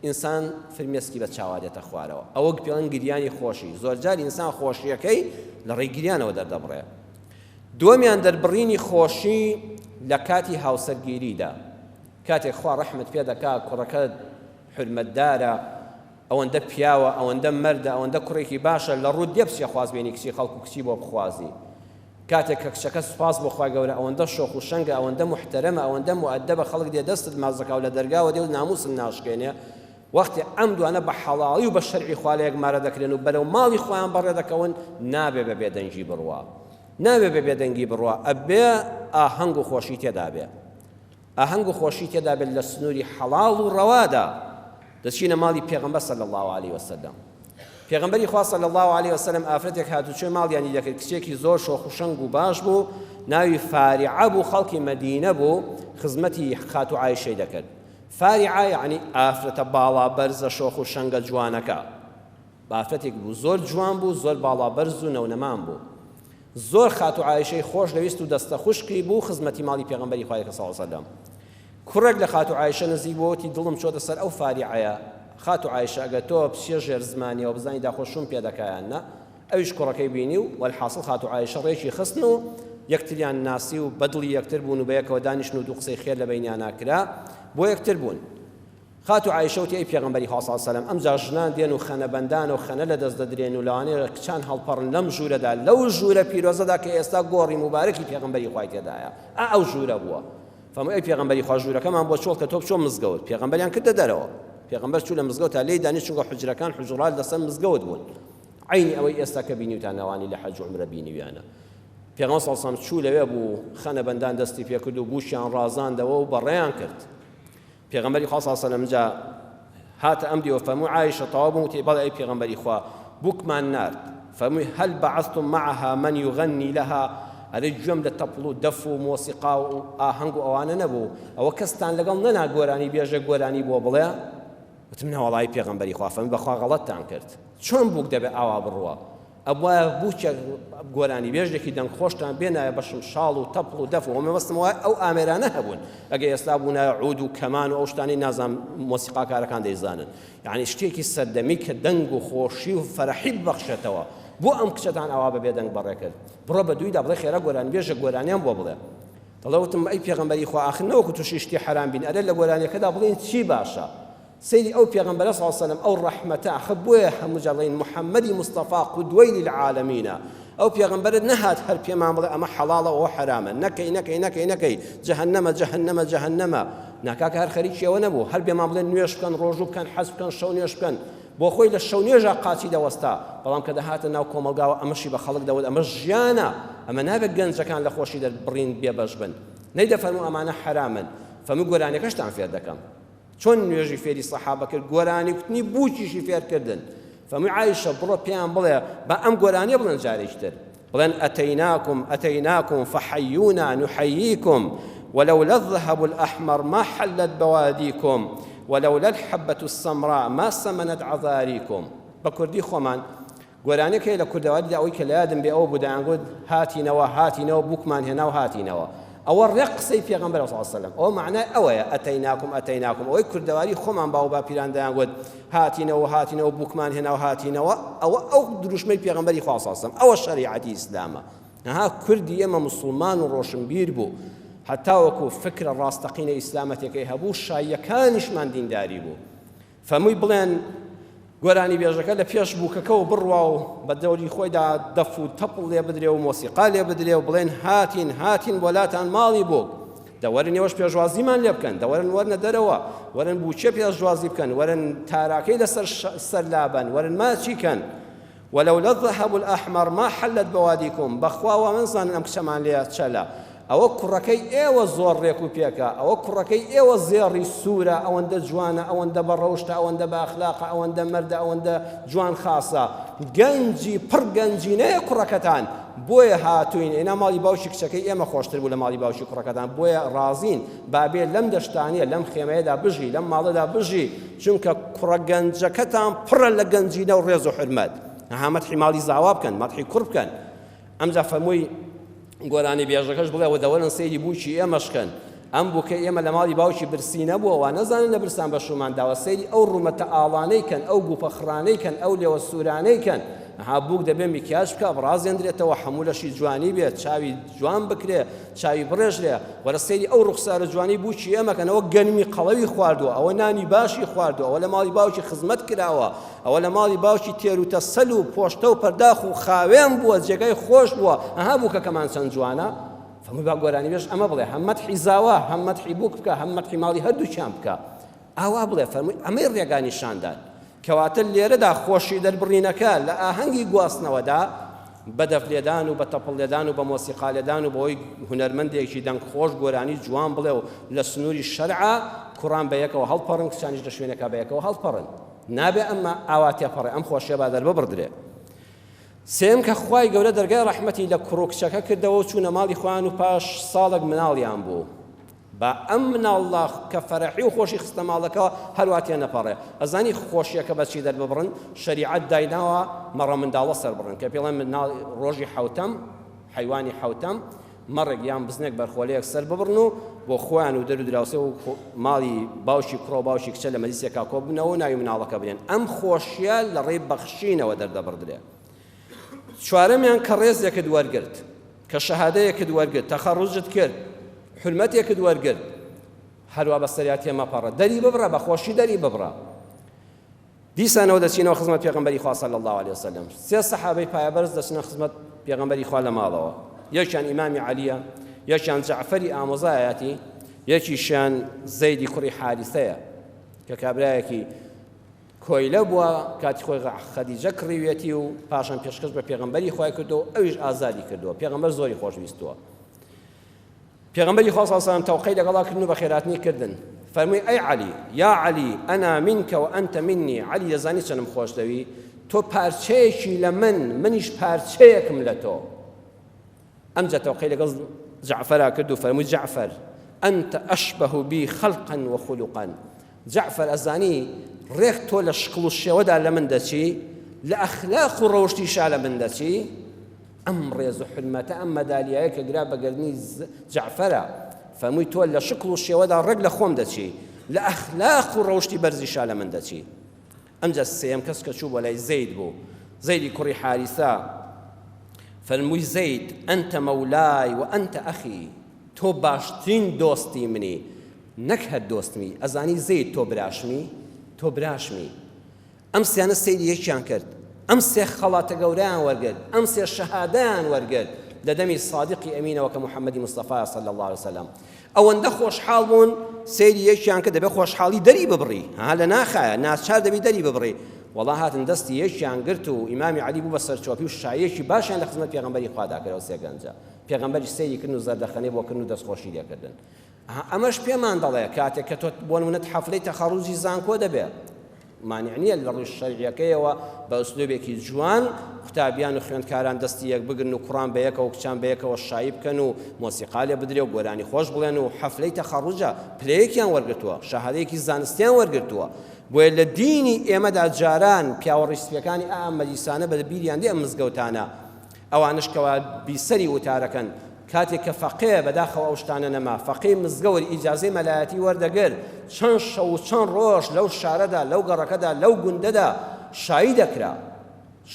B: ئینسان فرمێسکی بە چاوا دێتە خوارەوە ئەوە پێڵێن گریانی خۆشی زۆرجار ئینسان خۆشیەکەی لە ڕێی گریانەوە دەردەبڕێ دووەمیان دەربڕینی خۆشی لە کاتی هاوسەرگیریدا کاتێک خوا ڕەحمت پێ دەکا کوڕەکەت حورمەتدارە ئەوەندە پیاوە ئەوەندە مەردە ئەوەندە کوڕێکی باشە لە ڕووت دێ بچێ خوازبێنی کچی خەڵک و کچی بۆ بخوازی کاتێک کە کچەکە سوپاس بۆ خوای گەورە ئەوەندە شۆخ و شەنگە ئەوەندە موحتەرەمە ئەوەندە موئەدەبە خەڵک دێ دەستت ماچ دەکا و لە دەرگاوە دێ و ناموست ناشکێنێ وەختێ ئەم دوانە بە حەڵاڵی و بە شەرعی خوا لە یەک مارە دەکرێن و بەرەو ماڵی خۆیان بەڕێ دەکەون نابێ بە بێدەنگی بڕوا نابێ بە بێدەنگی بڕوا ئەبێ ئاهەنگ و خۆشی تێدا بێ ئاهەنگ و خۆشی تێدا بێت لە سنووری حەڵاڵ و ڕەوادا. دەچینە ماڵی پێغەمبەر صلی اللە علیە وسلم. پێغەمبەری خوا صلی اللە علیە وسلم ئافرەتێک هاتوچۆی ماڵیانی دەکرد، کچێکی زۆر شۆخ و شەنگ و باش بوو، ناوی فاریعە بوو، خەڵکی مەدینە بوو، خزمەتی خاتوو عایشەی دەکرد. فاریعە یەعنی ئافرەتە باڵا بەرزە شۆخ و شەنگە جوانەکە. ئافرەتێک بوو زۆر جوان بوو، زۆر باڵا بەرز و نەونەمام بوو. زۆر خاتوو عایشەی خۆش دەویست و دەستە خوشکی بوو، خزمەتی ماڵی پێغەمبەری خوای دەکرد صلی اللە علیە وسلم. کوڕێک لە خاتوو عایشە نزیک بووە وتی دڵم چۆتە سەر ئەو فاریعەیە، خاتوو عایشە ئەگەر تۆ بچیە ژێر زمانیەوە بزانی داخۆ شووم پێ دەکا یان نا، ئەویش کوڕەکەی بینی و وەلحاسڵ خاتوو عایشە ڕێکی خستن و یەکتریان ناسی و بەدڵی یەکتر بوون و بەیەکەوە دانیشتن و دوو قسەی خێر لە بەینیانا کرا بۆ یەکتر بوون. خاتوو عایشە وتی ئەی پێغەمبەری خوا صلی اللە علیە وسلم ئەمجا ژنان دێن و خەنەبەندانە و خەنە لەدەست دەدرێن و لەوانەیە کچان هەڵپەڕن لەم ژوورەدا لەو ژوورە پیرۆزەدا کە ئێستا گۆڕی موبارەکی پێغەمبەری خوای تێدایە ئا ئەو ژوورە بووە فەرمووی ئەی پێغەمبەری خوا ژوورەکەمان بۆ چۆڵ کە تۆ بچۆ مزگەوت پێغەمبەریان کردە دەرەوە پێغەمبەر چوو لە مزگەوت تا لێی دانیشت چونکە حوجرەکان حوجرات لەسەر مزگەوت بوون عەینی ئەوەی ئێستا کە بینیوتان ئەوانی لە حەج و عومرە بینیویانە پێغەمبەر صلی الله علیه و سلم چوو لەوێ بوو خەنە بەندان دەستی پێکرد و بووکیان ڕازاندەوە و بەڕێیان کرد پێغەمبەری خوا صلی الله علیه و سلم جا هاتە ئەم دیوە فەرمووی عائشە تەواو بووم وتی بەڵێ ئەی پێغەمبەری خوا بووکمان نارد فەرمووی هل بعثتم معها من یغنی لها ئەرێ گوێم لە تەپڵ و دەف و مۆسیقا و ئاهەنگ و ئەوانە نەبوو ئەوە کەستان لەگەڵ نەنا گۆرانی بێژە گۆرانی بۆ بڵێ وتم نەوەڵای پێغەمبەری خوا فەرمووی بەخوا غەڵەتتان کرد چۆن بووک دەبێ ئاوا بڕوا ئەبوایە بووکێک گۆرانیبێژێکی دەنگ خۆشتان بێنایە بە شمشاڵ و تەپڵ و دەف و مەبەستم وایە ئەو ئامێرانە هەبوون ئەگەر ئێستا بوونایە عود و کەمان و ئەو شتانەی نازانم مۆسیقاکارەکان دەیزانن یعنی شتێکی سەردەمی کە دەنگ و خۆشی و فەرحی ببەخشێتەوە بۆ ئەم کچەتان ئاوا بە بێدەنگ بەڕێ کرد بڕۆ بە دوویدا بڵێ خێرا گۆرانیبێژە گۆرانیان بۆ بڵێ دەڵێ وتم ئەی پێغەمبەری خوا ئاخر نەوەکو تووشی شتی حەرام بین ئەرێ لە گۆرانیەکەدا بڵێن چی باشە سەیری ئەو پێغەمبەرە صلی اللە علیە وسلم ئەو ڕەحمەتە ئاخر بۆیە هەموو جار دەڵێین محمدی مصطفی قدوەی للعالمینە ئەو پێغەمبەرە نەهات هەر پێمان بڵێ ئەمە حەڵاڵە ئەوە حەرامە نەکەی نەکەی نەکەی نەکەی جەهەنەمە جەهەنەمە جەهەنەمە ناکاکە هەر خەریکی ئەوە نەبوو هەر پێمان بڵێ نوێژ بکەن ڕۆژوو بکەن حەز بکەن شەو نوێژ بکەن بۆ خۆی لە شەو نوێژا قاچی دەوەستا بەڵام کە دەهاتە ناو کۆمەڵگاوە ئەمەشی بە خەڵک دەوت ئەمە ژیانە ئەمە نابێت گەنجەکان لە خۆشی دەربڕین بێبەش بن نەیدەفەرموو ئەمانە حەرامن فەرموو گۆرانیەکەشتان فێر دەکەم چۆن نوێژی فێری سەحابە کرد گۆرانی کوتنی بووکیشی فێر کردن فەرمووی عایشە بڕۆ پێیان بڵێ با ئەم گۆرانیە بڵێن جارێکی تر بڵێن ئەتەیناکم ئەتەیناکم فحیونا نحییکم ولولا الذهب الأحمر ما حلت بواديكم ولولا الحبة السمراء ما سمنت عذاريكم بە کوردی خۆمان گۆرانیەک هەیە لە کوردەواریدا ئەوەی کە لەیادم بێ ئەوە بوو دەیانگوت هاتینەوە هاتینەوە بووکمان هێنا و هاتینەوە ئەوە ڕێک قسەی پێغەمبەرە صلی الله علیه و سلم ئەوە معنای ئەوەیە ئەتەیناکم ئەتەیناکم ئەوەی کوردەواری خۆمان باو باپیران دەیانگوت هاتینەوە هاتینەوە بووکمان هێنا و هاتینەوە ئەوە ئەو دروشمەی پێغەمبەری خوا صلی الله علیه و سلم ئەوە شەریعەتی ئیسلامە ها کوردی ئێمە مسلمان و ڕۆشنبیر بوو هەتاوەکو فکرە ڕاستەقینە ئیسلامەتەکەی هەبوو شاییەکانیشمان دینداری بوو فەرمووی بڵێن گۆرانیبێژەکە لە پێش بووکەکەوە بڕوا و بە دەوری خۆیدا دەف و تەپڵ لێ بدرێ و مۆسیقا لێ بدرێ و بڵێن هاتین هاتین بۆ لاتان ماڵی بووک دەوەرن ئێوەش پێشوازیمان لێ بکەن دەوەرن وەرنە دەرەوە وەرن بووکێ پێشوازی بکەن وەرن تاراکەی لەسەر سەر لابەن وەرن ماچی کەن ولولا الذهب الاحمر ما حلت بوادیکم بەخوا وا مەزانن ئەم کچەمان لێ چەلە ئەوە کوڕەکەی ئێوە زۆر ڕێک و پێکە ئەوە کوڕەکەی ئێوە زێڕی سوورە ئەوەندە جوانە ئەوەندە بە ڕەوشتە ئەوەندە بە ئەخلاقە ئەوەندە مەردە ئەوەندە جوان خاسە گەنجی پڕ گەنجینەیە کوڕەکەتان بۆیە هاتوین ئێنا ماڵی باوکی کچەکەی ئێمە خۆشتر بوو لە ماڵی باوکی کوڕەکەتان بۆیە ڕازین بابێ لەم دەشتانیە لەم خێمەیەدا بژی لەم ماڵەدا بژی چونکە کوڕە گەنجەکەتان پڕە لە گەنجینە و ڕێز و حورمەت. ئەها مەدحی ماڵی زاوا بکەن، مەدحی کوڕ بکەن. ئەمجا فەرمووی گۆرانی بێژەکەش بڵێ وە دەوەرن سەیری بووکی ئێمەش کەن. ئەم بووکەی ئێمە لە ماڵی باوکی برسی نەبووە، وا نەزانن لە برسان بەشوومان داوە، سەیری ئەو ڕوومەتە ئاڵانەی کەن، ئەو گوپە خڕانەی کەن، ئەو لێوە سوورانەی کەن. ئەها بووک دەبێ میکیاج بکا، بڕازێندرێتەوە، هەموو لەشی جوانی بێ، چاوی جوان بکرێ، چاوی بڕێژرێ، وەرە سەیری ئەو ڕوخسارە جوانەی بووکی ئێمە کەن، ئەوە گەنمی قەڵەوی خواردووە، ئەوە نانی باشی خواردووە، ئەوە لە ماڵی باوکی خزمەت کراوە، ئەوە لە ماڵی باوکی تێروتەسەل و پۆشتە و پەرداخ و خاوێن بووە، جێگای خۆش بووە، ئەها بووکەکەمان چەند جوانە. فەرمووی با گۆرانیبێژ ئەمە بڵێ، هەم مەدحی زاوا، هەم مەدحی بووک بکا، هەم مەدحی ماڵی هەردووکیان بکا. ئاوا بڵێ، فەرمووی ئەمەی ڕێگا نیشاندان. کەواتە لێرەدا خۆشی دەربڕینەکە لە ئاهەنگی گواستنەوەدا. بە دەف لێدان و بە تەپڵ لێدان و بە مۆسیقا لێدان و بەوەی هونەرمەندێکی دەنگ خۆش گۆرانی جوان بڵێ و لە سنووری شەرعا کوڕان بە یەکەوە هەڵپەڕن کچانیش لە شوێنێکا بە یەکەوە هەڵپەڕن. نابێ ئەمە ئاوا تێپەڕێ ئەم خۆشیە با دەرببڕدرێ. سێیەم کە خوای گەورە دەرگای ڕەحمەتی لە کوڕ و کچەکە کردەوە و چوونە ماڵی خۆیان و پاش ساڵێک مناڵیان بوو با ئەم مناڵە کە فەرحی و خۆشی خستە ماڵەکەوە هەروا تێنەپەڕێ ئەزانی خۆشیەکە بەچی دەرببڕن شەریعەت دایناوە مەڕە منداڵە سەربڕن کە پێڵێن مناڵ ڕۆژی حەوتەم حەیوانی حەوتەم مەڕێک یان بزنێک بەرخۆلەیەک سەر ببڕن و بۆ خۆیان و دەر و دراوسێ و ماڵی باوکی کوڕە و باوکی کچە لە مەجلیسێکا کۆ ببنەوە و ناوی مناڵەکە بنێن. ئەم خۆشییە لە ڕێی بەخشینەوە دەردەبڕدرێ. چوارەمیان کە ڕێزێکت وەرگرت، کە شەهادەیەکت وەرگرت، تەخەڕوجت کرد، حورمەتێکت وەرگرت، هەروا بەسەریا تێمەپەڕە، دەری ببڕە، بە خۆشی دەری ببڕە. دیسانەوە دەچینەوە خزمەت پێغەمبەری خوا صلی اللە علیە وسلم. سێ سەحابەی پایەبەرز دەچنە خزمەت پێغەمبەری خوا لە ماڵەوە. یەکیان ئیمامی عەلیە، یەکیان جەعفەری ئامۆزایەتی، یەکیشیان زەیدی کوڕی حاریسەیە کە کابرایەکی کۆیلە بووە کاتی خۆی خەدیجە کڕیویەتی و پاشان پێشکەش بە پێغەمبەری خوای کردو ئەویش ئازادی کردووە. پێغەمبەر زۆری خۆشویستووە. پێغەمبەری خوا صلی اللە علیە وسلم تەوقەی لەگەڵا کردن و بەخێرهاتنی کردن فەرمووی ئەی عەلی یا عەلی انا منک و انت منی عەلی دەزانی چەنم خۆش دەوی تۆ پارچەیەکی لە من منیش پارچەیەکم لە تۆ ئەمجا تەوقەی لەگەڵ جەعفەرا کرد و فەرمووی جەعفەر انت اشبه بی خلقا و خلقا جەعفەر ئەزانی ڕێک تۆ لە شکڵ و شێوەدا لە من دەچی لە ئەخلاق و ڕەوشتیشا لە من دەچی ئەم ڕێز و حورمەتە، ئەم مەدالیایە کە گرا بە گەردنی جەعفەرە، فەرمووی تۆ لە شکڵ و شێوەدا ڕێک لە خۆم دەچی، لە ئەخلاق و ڕەوشتی بەرزیشا لە من دەچی. ئەمجا سێیەم کەس کە چوو بۆ لای زەید بوو، زەیدی کوڕی حاریسە، فەرمووی زەید انت مولای و انت اخی، تۆ باشترین دۆستی منی، نەک هەر دۆستمی، ئەزانی زەید تۆ براشمی، تۆ براشمی. ئەم سیانە سەیری یەکیان کرد، ئەم سێ خەڵاتە گەورەیان وەرگرت، ئەم سێ شەهادەیان وەرگرت لە دەمی سادقی ئەمینەوە کە محەممەدی مستەفایە صلی اللە علیه وسلم. ئەوەندە خۆشحاڵ بوون سەیری یەکیان کرد، دەبێ خۆشحاڵی دەری ببڕی، ها لە ناخایە ناچار دەبی دەری ببڕی. وەڵا هاتن دەستی یەکیان گرت و ئیمامی عەلی بوو بە سەرچۆپی و شاییەکی باشیان لە خزمەت پێغەمبەری خوادا کرد ئەو سێ گەنجە. پێغەمبەریش سەیری کردن و زەردەخەنەی بۆ کردن و دەستخۆشی لێ کردن. ئەها ئەمەش پێمان دەڵێ کاتێک کە تۆ بۆ نمونە حەفلەی تەخەڕوجی زانکۆ دەبێ مانع نییە لە ڕووی شەرعیەکەیەوە بە ئوسلوبێکی جوان قوتابیان و خوێندکاران دەستی یەک بگرن و کوڕان بە یەکەوە کچان بە یەکەوە شایی بکەن و مۆسیقا لێ بدرێ و گۆرانی خۆش بڵێن و حەفلەی تەخەڕوجە پلەیەکیان وەرگرتووە شەهادەیەکی زانستیان وەرگرتووە بۆیە لە دینی ئێمەدا جاران پیاوە ڕیشسپیەکانی ئا ئەم مەجلیسانە بە بیریان دێ ئەم مزگەوتانە ئەوانەش کەوا بیسەری وتارەکەن کاتێک کە فەقێ، بەداخەوە ئەو شتانە نەما، فەقێی مزگەوت ئیجازەی مەلایەتی وەردەگرت، چەند شەو و چەند ڕۆژ لەو شارەدا، لەو گەڕەکەدا، لەو گوندەدا شایی دەکرا.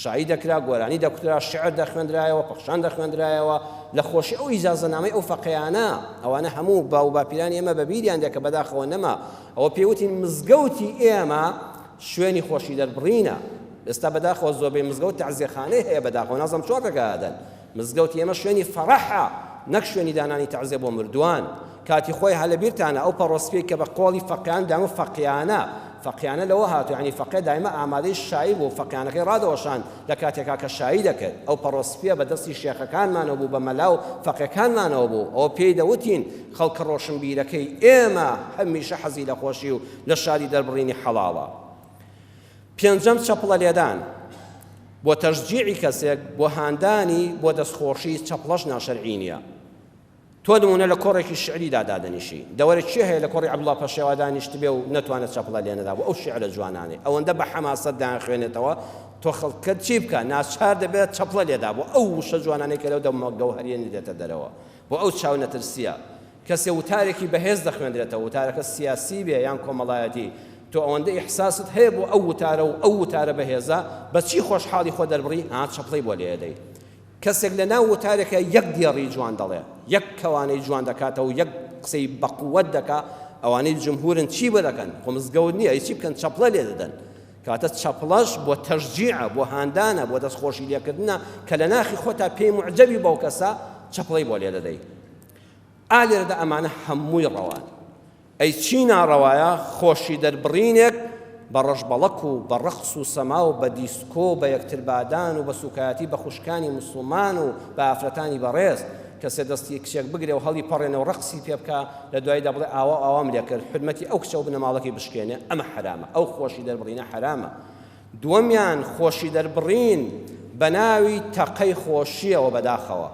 B: شایی دەکرا، گۆرانی دەکوترا، شیعر دەخوێندرایەوە، پەخشان دەخوێندرایەوە، لە خۆشی ئەو ئیجازەنامەی ئەو فەقێیانە، ئەوانە هەموو باو و باپیرانی ئێمە بە بیریان دێ کە بەداخەوە نەما. ئەوە پێی وتین مزگەوتی ئێمە شوێنی خۆشی دەربڕینە. ئێستا بەداخەوە زۆربەی مزگەوت تەعزیەخانەی هەیە، بەداخەوە نازانم چۆن ڕێگا ئەدەن. مزگەوتی ئێمە شوێنی فەڕەحە نەک شوێنی دانانی تەعزیە بۆ مردووان. کاتی خۆی هە لەبیرتانە ئەو پەڕۆ سپیەی کە بە قۆڵی فەقێیان دایمە فەقیانە فەقیانە لەوە هاتوو یانی فەقێ دایمە ئامادەی شایی بوو فەقیانەکەی ڕادەوەشاند لە کاتێکا کە شایی دەکرد ئەو پەڕۆ سپیە بە دەستی شێخەکانمانەوە بوو بە مەلا و فەقێکانمانەوە بوو ئەوە پێی دەوتین خەڵکە ڕۆشنبیرەکەی ئێمە هەمیشە حەزی لە خۆشی و لە شادی دەربڕینی حەڵاڵە. پێنجەم چەپڵە لێدان بۆ تەشجیعی کەسێک بۆ هاندانی بۆ دەستخۆشی چەپڵەش ناشەرعی نییە تۆ نمونە لە کۆڕێکی شعریدا دادەنیشی دەوەرە کێ هەیە لە کۆڕی عەبدوڵا پەشێوا دانیشتبێ و نەتوانێت چەپڵە لێ نەدا بۆ ئەو شعرە جوانانەی ئەوەندە بە حەماسەت دەیانخوێنێتەوە تۆ خەڵکەت چی بکە ناچار دەبێت چەپڵە لێدا بۆ ئەو وشە جوانانەی کە لەو دەمە گەوهەریە دێتە دەرەوە بۆ ئەو چاونەترسیە کەسێ وتارێکی بەهێز دەخوێندرێتەوە، وتارەکە سیاسی بێ یان کۆمەڵایەتی، تۆ ئەوەندە ئیحساست هەیە بۆ ئەو وتارە و ئەو وتارە بەهێزە، بە چی خۆشحاڵی خۆ دەربڕی، ها چەپڵەی بۆ لێدەی. کەسێک لە ناو وتارێکا یەک دێڕی جوان دەڵێ، یەک کەوانەی جوان دەکاتەوە و یەک قسەی بە قووەت دەکا، ئەوانەی جمهورن چی بۆ دەکەن؟ خۆ مزگەوت نییە، ئەی چی بکەن؟ چەپڵە لێ دەدەن. کەواتە چەپڵەش بۆ تەشجیعە، بۆ هاندانە، بۆ دەستخۆشی لێکردنە کە لە ناخی خۆتا پێی موعجەبی بەو کەسە، چەپڵەی بۆ لێ دەدەی. ئا لێرەدا ئەمانە هەمووی ڕەوان. ئەی چی ناڕەوایە؟ خۆشی دەربڕینێک بە ڕەشبەڵەک و بە ڕەقس و سەما و بە دیسکۆ و بە یەکتربادان و بە سوکایەتی بە خوشکانی موسڵمان و بە ئافرەتانی بەڕێز، کەسێ دەستی کچێک بگرێ و هەڵیپەڕێنێ و ڕەقسی پێ بکا، لە دواییدا بڵێ ئاوا و ئاوام لێ کرد، حورمەتی ئەو کچە و بنەماڵەکەی بشکێنێ، ئەمە حەرامە، ئەو خۆشی دەربڕینە حەرامە. دووەمیان خۆشی دەربڕین بە ناوی تەقەی خۆشییەوە بەداخەوە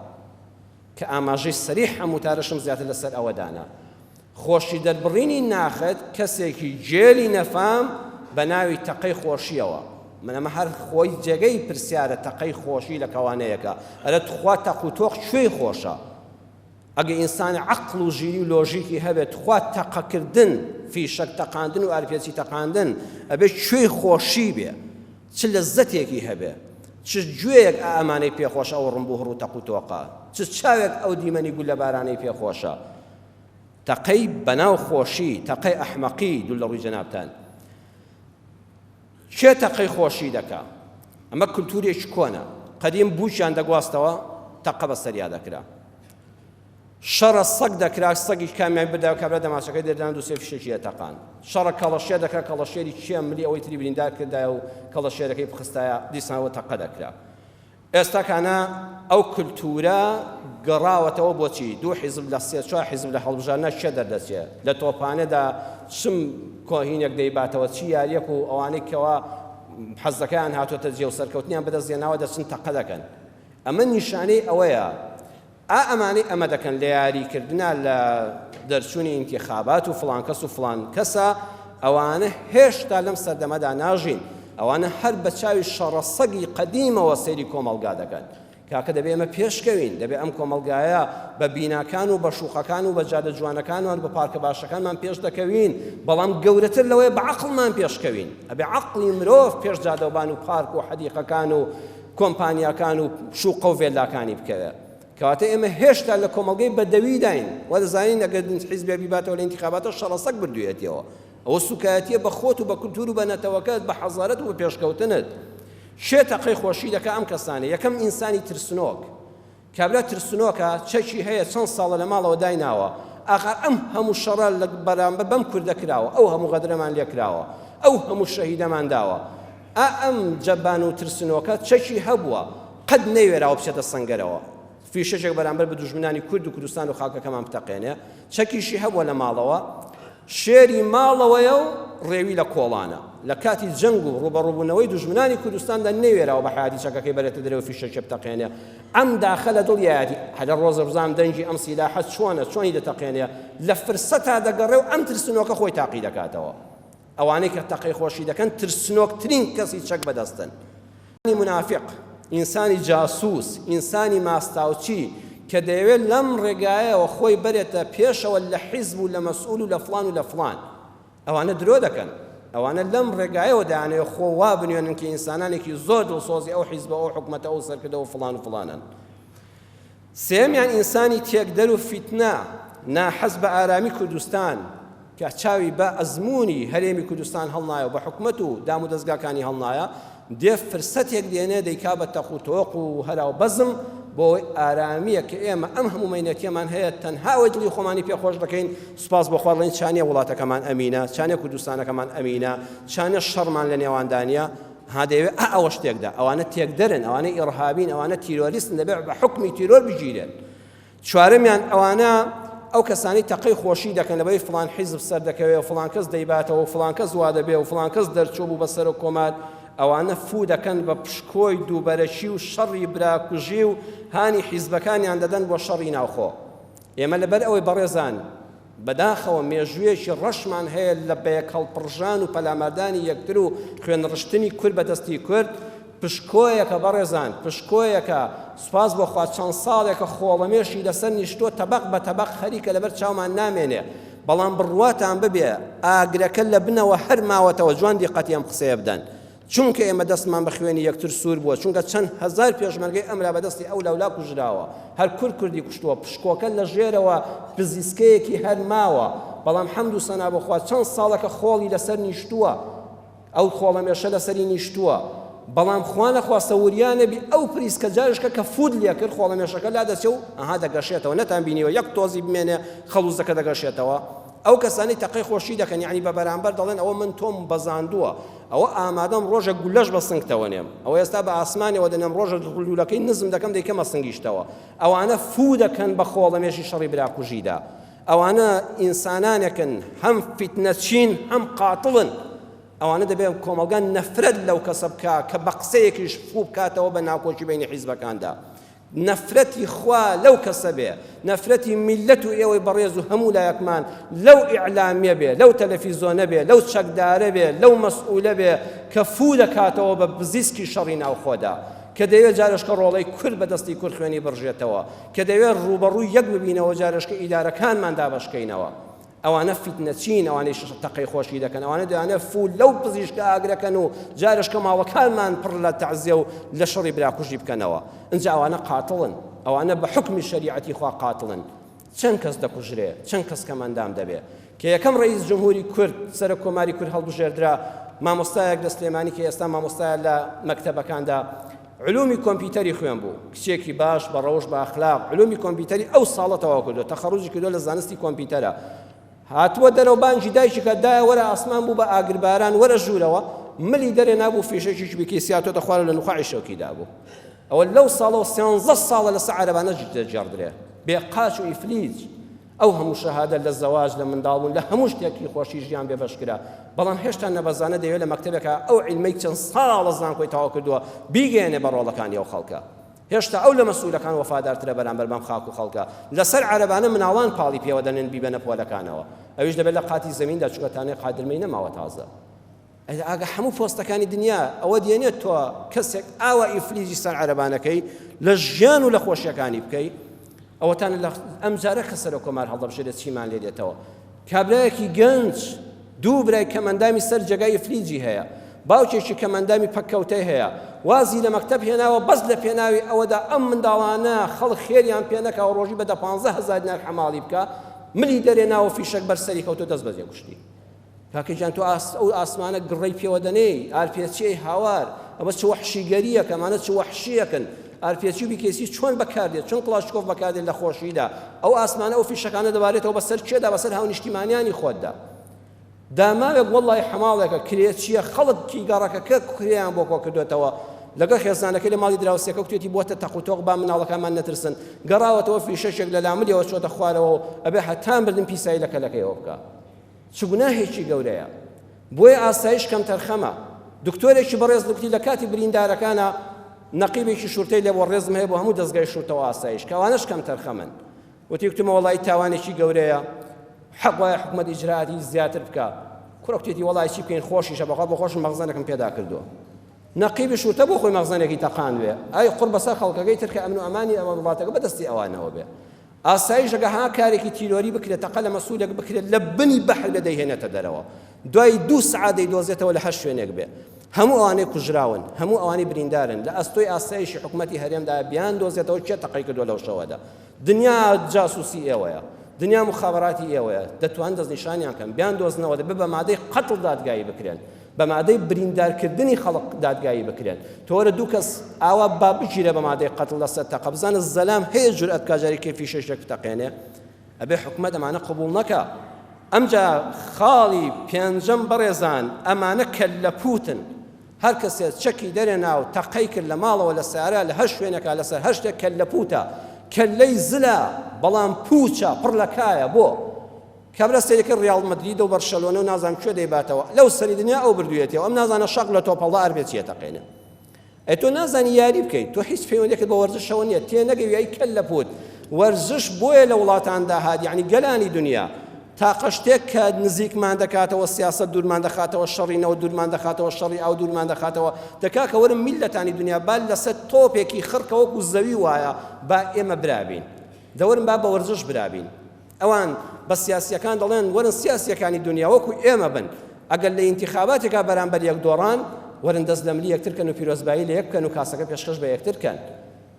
B: کە ئاماژەی سەریح ئەم وتارەشم زیاتر لەسەر ئەوە دانا. خۆشی دەربڕینی ناخت کەسێکی گێلی نەفام بە ناوی تەقەی خۆشیەوە من ئەمە هەر خۆی جێگەی پرسیارە تەقەی خۆشی لە کەوانەیەکە ئەرە تخوا تەق و تۆق کوێی خۆشە ئەگە ئینسان عەقڵ و ژیری و لۆژیکی هەبێت تخوا تەقەکردن فیشەک تەقاندن و ئارپێچی تەقاندن ئەبێ کوێی خۆشی بێ چ لەزەتێکی هەبێ چ گوێیەک ئا ئەمانەی پێخۆشە ئەو ڕمبوهڕ و تەق و تۆقە چ چاوێک ئەو دیمەنی گوللەبارانەی پێخۆشە تەقەی بەناو خۆشی، تەقەی ئەحمەقی، دوور لە ڕووی جەنابتان. کێ تەقەی خۆشی دەکا؟ ئەمە کولتوورێکی کۆنە. قەدیم بووکیان دەگواستەوە، تەقە بەسەریا دەکرا. شەڕە سەگ دەکرا، سەگی کامیان بردایە کابرا دەماچەکەی دەردان دوو سێ فیشەکی ئەتەقان. شەڕە کەڵەشێر دەکرا، کەڵەشێری کێ ملی ئەوەی تری بریندار کردایە و کەڵەشێرەکەی بخستایە، دیسانەوە تەقە دەکرا. ئێستاکانە ئەو کلتورە گەڕاوەتەوە بۆچی دوو حیزب لە سێ چوار حیزب لە هەڵبژاردنا کێ دەردەچێ لە تۆپانەدا چم کۆهینێک دەیباتەوە چی یاریەک و ئەوانەی کەوا حەزەکەیان هاتۆتە جێ و سەرکەوتنیان بەدەست هێناوە دەچن تەقە دەکەن ئەمە نیشانەی ئەوەیە ئا ئەمانەی ئەمە دەکەن لە یاری کردنا لە دەرچوونی ئینتیخابات و فڵان کەس و فڵان کەسە ئەوانە هێشتا لەم سەردەمەدا ناژین ئەوانە هەر بە چاوی شەڕە سەگی قەدیمەوە سەیری کۆمەڵگا دەکەن کاکە دەبێ ئێمە پێشکەوین دەبێ ئەم کۆمەڵگایە بە بیناکان و بە شوقەکان و بە جادە جوانەکانمان بە پارکە باشەکانمان پێش دەکەوین بەڵام گەورەتر لەوەیە بە عەقڵمان پێشکەوین ئەبێ عەقڵی مرۆڤ پێش جادەوبان و پارک و حەدیقەکان و کۆمپانیاکان و شوقە و ڤێلاکانی بکەوێ. کەواتە ئێمە هێشتا لە کۆمەڵگەی بەدەویداین وا دەزانین ئەگەر حیزبێک بیباتەوە لە ئینتیخاباتە شەڕەسەگ بردوویەتیەوە. ئەوە سوکایەتیە بە خۆت و بە کولتور و بە نەتەوەکەت بە حەزارەت و بە پێشکەوتنت. کێ تەقەی خۆشی دەکا ئەم کەسانە یەکەم ئینسانی ترسنۆک. کابرا ترسنۆکە چەکی هەیە چەند ساڵە لە ماڵەوە دایناوە ئاخر ئەم هەموو شەڕە لە بەرامبەر بەم کوردە کراوە ئەو هەموو غەدرەمان لێ کراوە ئەو هەموو شەهیدەمان داوە ئا ئەم جەبان و ترسنۆکە چەکی هەبووە قەت نەیوێراوە بچێتە سەنگەرەوە فیشەکێک بەرامبەر بە دوژمنانی کورد و کوردستان و خاکەکەمان بتەقێنێ چەکیشی هەبووە لە ماڵەوە شێری ماڵەوەیە و ڕێوی لە کۆڵانە. لە کاتی جەنگ و ڕووبەڕووبوونەوەی دوژمنانی کوردستاندا نەیوێراوە بە حەیاتی چەکەکەی بەرێتە دەرەوە فیشەکێ بتەقێنێ. ئەم داخە لە دڵیایەتی. هەرە ڕۆزە بزانم دەنگی ئەم سیلاحە چۆنە، چۆنی دەتەقێنێ. لە فرسەتا دەگەڕێ و ئەم ترسنۆکە خۆی تاقی دەکاتەوە. ئەوانەی کە تەقەی خۆشی دەکەن ترسنۆکترین کەسی چەک بەدەستن. ئینسانی مونافیق، ئینسانی جاسوس، ئینسانی ماستاوچی کە دەیەوێت لەم ڕێگایەوە خۆی بەرێتە پێشەوە لە حیزب و لە مەسئول و لە فڵان و لە فڵان. ئەوانە درۆ دەکەن. ئەوانە لەم ڕێگایەوە دەیانەوێت خۆ وا بنوێنن کە ئینسانانێکی زۆر دڵسۆزی ئەو حیزبە، ئەو حکومەتە، ئەو سەرکردە و فڵان و فڵانن. سێیەمیان ئینسانی تێکدەر و فیتنە، ناحەز بە ئارامی کوردستان، کە چاوی بە ئەزموونی هەرێمی کوردستان هەڵنایە و بە حکومەت و دامودەزگاکانی هەڵنایە، دێ فرسەتێک دێنێ دەیکا بە تەق و تۆق و هەرا و بەزم بۆ ئەوەی ئارامییە کە ئێمە ئەم هەموو مەینەتییەمان هەیە تەنها ئەوەی دڵی خۆمانی پێ خۆش دەکەین، سوپاس بۆ خوا دەڵێین چانە وڵاتەکەمان ئەمینە، چانە کوردستانەکەمان ئەمینە، چانە شەڕمان لە نێواندا نییە. ها دەیەوێ ئا ئەوەش تێکدا ئەوانە تێکدەرن ئەوانە ئیڕهابین ئەوانە تیرۆریستن دەبێت بە حکمی تیرۆر بگیرێن چوارەمیان ئەوانە ئەو کەسانی تەقەی خۆشی دەکەن لەبەری فلان حیزب سەر دەکەوێ و فلان کەس دەیباتەوە و فلان کەس وا دەبێ و فلان کەس دەرچوو بوو بە سەرۆک کۆمار ئەوانە فوو دەکەن بە پشکۆی دووبەرەکی و شەڕی براکوژی و هانی حیزبەکانیان دەدەن بۆ شەڕی ناوخۆ ئێمە لەبەر ئەوەی بەڕێزان بەداخەوە مێژوویەکی ڕەشمان هەیە لە بەیەکهەڵپڕژان و پەلاماردانی یەکتر و خوێنڕشتنی کورد بە دەستی کورد، پشکۆیەکە بەڕێزان، پشکۆیەکە، سوپاس بۆ خوا چەند ساڵێکە خۆڵەمێشی لەسەر نیشتووە تەبەق بە تەبەق خەریکە لەبەر چاومان نامێنێ، بەڵام بڕواتان ببێ ئاگرەکە لە بنەوە هەر ماوەتەوە، جوان دیقەتی ئەم قسەیە بدەن. چونکە ئێمە دەستمان بە خوێنی یەکتر سوور بووە، چونکە چەند هەزار پێشمەرگەی ئەملا بە دەستی ئەو لاولا کوژراوە، هەر کورد کوردی کوشتووە، پشکۆکە لە ژێرەوە پزیسکەیەکی هەر ماوە، بەڵام حەمد و سەنا بۆ خوا چەند ساڵەکە خۆڵی لەسەر نیشتووە، ئەو خۆڵەمێشە لەسەری نیشتووە، بەڵام خوا نەخواستە وریا نەبی ئەو پریسکە جارشکە کە فووت لێکرد خۆڵەمێشەکە لادەچێ و ئەها دەگەشێتەوە، نەتان بینیوە یەک تۆزی بمێنێ خەڵووزەکە دەگەشێتەوە؟ ئەو کەسانەی تەقەی خۆشی دەکەن یعنی بە بەرامبەر دەڵێن ئەوە من تۆم بەزاندووە، ئەوە ئامادەم ڕۆژێک گولەش بە سنگتەوە نێم، ئەوە ئێستا بە ئاسمانەوە دەنێم ڕۆژێک لوولەکەی نزم دەکەم دەیکەمە سنگیشتەوە. ئەوانە فوو دەکەن بە خۆڵەمێشی شەڕی براکوژیدا. ئەوانە ئینسانانێکن هەم فیتنەچین هەم قاتڵن. ئەوانە دەبێت کۆمەڵگا نەفرەت لەو کەسە بکا کە بە قسەیەکیش فوو بکاتەوە بە ناکۆکی بەینی حیزبەکاندا. نەفرەتی خوا لەو کەسە بێ، نەفرەتی میللەت و ئێوەی بەڕێز و هەموو لایەکمان لەو ئیعلامیە بێ، لەو تەلەفیزۆنە بێ، لەو چەکدارە بێ، لەو مەسئولە بێ کە فوو دەکاتەوە بە پزیسکی شەڕی ناوخۆدا، کە دەیەوێ جارێشکە ڕۆڵەی کورد بە دەستی کورد خوێنی بڕژێتەوە، کە دەیەوێ ڕووبەڕووی یەک ببینەوە جارێشکە ئیدارەکانمان دابەشکەینەوە. ئەوانە فیتنەچین، ئەوانەی تەقەی خۆشی دەکەن، ئەوانە دەیانەوێت فوو لەو پزیشکە ئاگرەکەن و جارێشکە ماڵەکانمان پڕ لە تەعزیە و لە شەڕی براکوژی بکەنەوە. ئینجا ئەوانە قاتڵن، ئەوانە بە حوکمی شەریعەتی خوا قاتڵن. چەند کەس دەکوژرێ، چەند کەس کەمئەندام دەبێ. کە یەکەم ڕەئیس جمهوری کورد، سەرۆک کۆماری کورد هەڵبژێردرا، مامۆستایەک لە سلێمانی کە ئێستا مامۆستایە لە مەکتەبەکاندا، علومی کۆمپیوتەری خوێن بوو، کچێکی باش بە ڕەوشت بە ئەخلاق، علومی کۆمپیوتەری ئەو ساڵە تەواو کردووە، تەخەڕوجی کردووە لە زانستی کۆمپیوتەرە. هاتووە دەرەوە بانگی دایکی کە دایە وەرە ئاسمان بوو بە ئاگرباران وەرە ژوورەوە، ملی دەرێ نابوو فیشەکێکی بیکەی سیاتۆتە خوارەوە لە نوخاعی شەوکی دابوو. ئەوە لەو ساڵەوە سێنزە ساڵە لەسەر عەرەبانە دەگێڕدرێ. بێ قاچ و ئیفلیج. ئەو هەموو شەهادە لە زەواج لە منداڵبوون لە هەموو شتێکی خۆشی ژیان بێبەش کرا بەڵام هێشتا نەبەزانە دەیەوێت لە مەکتەبێکا ئەو عیلمەی چەند ساڵە زانکۆی تەواو کردووە بیگەیەنێ بە ڕۆڵەکانی ئەو خەڵکە هێشتا ئەو لە مەسئولەکان وەفادارترە بەرامبەر بەم خاک و خەڵکە لەسەر عەرەبانە مناڵان پاڵی پێوە دەنێن بیبەنە پۆلەکانەوە ئەویش دەبێت لە قاتی زەمیندا چونکە تانەی قادرمەی نەماوە تازە ئەی ئاگە هەموو پۆستەکانی دنیا ئەوە دێنێت تۆ کەسێک ئاوا ئیفلیجی سەر عەرەبانەکەی لە ژیان و لە خۆشیەکانی بکەی ئەوەتان لە ئەم جارە کە سەرۆک کۆمار هەڵدەبژێرێت چیمان لێ دێتەوە کابرایەکی گەنج دوو برای کەمەندامی سەر جێگای ئیفلیجی هەیە باوکێکی کەمەندامی پەککەوتەی هەیە وازی لە مەکتەب هێناوە بەس لە پێناوی ئەوەدا ئەم منداڵانە خەڵک خێریان پێ نەکا و ڕۆژی بە دە پانزە هەزار دینار حەماڵی بکا ملی دەرێ ناوە فیشەک بەر سەری کەوتۆ دەست بەجێ کوشتی کاکە گیان تۆ ئەو ئاسمانە گڕەی پێوە دەنێی ئارپێچی ئەی هاوار ئەمە چ وەحشیگەریەکە ئەمانە چ وەحشیەکن ئارپێچی و بیکێسی چۆن بەکاردێت چۆن کڵاشکۆف بەکاردێت لە خۆشیدا ئەو ئاسمانە ئەو فیشەکانە دەبارێتەوە بەسەر کێدا بەسەر هاونیشتیمانیانی خۆتدا داماوێک وەڵی حەماڵێکە کرێچیە خەڵکی گەڕەکەکە کرێیان بۆ کۆ کردوێتەوە لەگەڵ خێزانەکەی لە ماڵی دراوسێکە کوتێتی بووەتە تەق و تۆق با مناڵەکانمان نەترسن گەڕاوەتەوە فیشەکێک لە لاملیەوە چۆتە خوارەوە و ئەبێ هەتا مردن پیسایی لە کەلەکەیەوە بکا چ گوناهێکی گەورەیە بۆیە ئاسایش کەمتەرخەمە دکتۆرێکی بەڕێز گوتی لە کاتی بریندارەکانە نەقیبێکی شورتەی لێ بۆ ڕێزم هەیە بۆ هەموو دەزگای شورتە و ئاسایش کە ئەوانەش کەمتەرخەمن وتی گوتمە وەڵی تاوانێکی گەورەیە حەق وایە حکومەت ئیجراعاتی زیاتر بکە کوڕە کوتێتی وەڵی چی بکەین خۆشیشە بەخوا بۆ خۆشم مەخزەنێکم پێدا کردووە نەقیبی شورتە بۆ خۆی مەخزەنێکی تەقاندوێ ئای قوڕ بەسەر خەڵکەکەی تر کە ئەمن و ئەمانی ئەوە وڵاتەکە بەدەستی ئەوانەوە بێ ئاسایش ئەگەر ها کارێکی تیرۆری بکرێت تەقە لە مەسولێک بکرێت لە بنی بەحر بێ دەیهێنێتە دەرەوە دوای دوو سەعات دەیدۆزێتەوە لە هەر شوێنێک بێ هەموو ئەوانەی کوژراون هەموو ئەوانەی بریندارن لە ئەستۆی ئاسایشی حکوومەتی هەرێمدا بیان دۆزێتەوە کێ تەقەی کردووە لەو شەوەدا دنیا جاسوسی ئێوەیە دنیا مخابراتی ئێوەیە دەتوان دەستنیشانیان کەن بیان دۆزنەوە دەبێ بە مادەی قەتڵ دادگایی بکرێن بە مادەی بریندارکردنی خەڵک دادگایی بکرێن تۆ وەرە دوو کەس ئاوا با بگیرێ بە مادەی قەتڵ لەسەر تەقە بزانە زەلام هەیە جورئەت بکا جارێ کێ فیشەکێک بتەقێنێ ئەبێ حکومەت ئەمانە قبوڵ نەکا ئەمجا خاڵی پێنجەم بەڕێزان ئەمانە کەللەپوتن هەر کەسێ چەکی دەرێنا و تەقەی کرد لە ماڵەوە لە سیارە لە هەر شوێنێکا لەسەر هەر شتێک کەللەپوتە کەللەی زلە بەڵام پوچە پڕ لە کایە بۆ کابرا سەیری کرد ڕیاڵ مەدریدە و بەرشەلۆنە و نازانم کوێ دەیباتەوە لەو سەری دنیا ئەو بردوویەتیەوە ئەم نازانە شەق لە تۆپەڵدا ئەربێ چیە تەقێنێ ئەی تۆ نازانی یاری بکەیت تۆ هیچ پەیوەندێکت بە وەرزشەوە نییە تێ نەگەوی ئەی کەل لە پوت وەرزش بۆیە لە وڵاتاندا هات یعنی گەلانی دنیا تاقە شتێک کە نزیکمان دەکاتەوە سیاست دوورمان دەخاتەوە شەڕی نەوە دوورمان دەخاتەوە شەڕی ئاو دوورمان دەخاتەوە دەکا کە وەرم میلەتانی دنیا با لەسەر تۆپێکی خڕکە وەکو زەوی وایە با ئێمە برابین دەوەرم با بە وەرزش برابین ئەوان بە سیاسیەکان دەڵێن وەرن سیاسیەکانی دونیا وەکو ئێمە بن ئەگەر لە ئینتیخاباتێکا بەرامبەر یەک دۆڕان وەرن دەست لەملی یەکتر کەن و پیرۆزبایی لە یەک بکەن و کاسەکە پێشکەش بە یەکتر کەن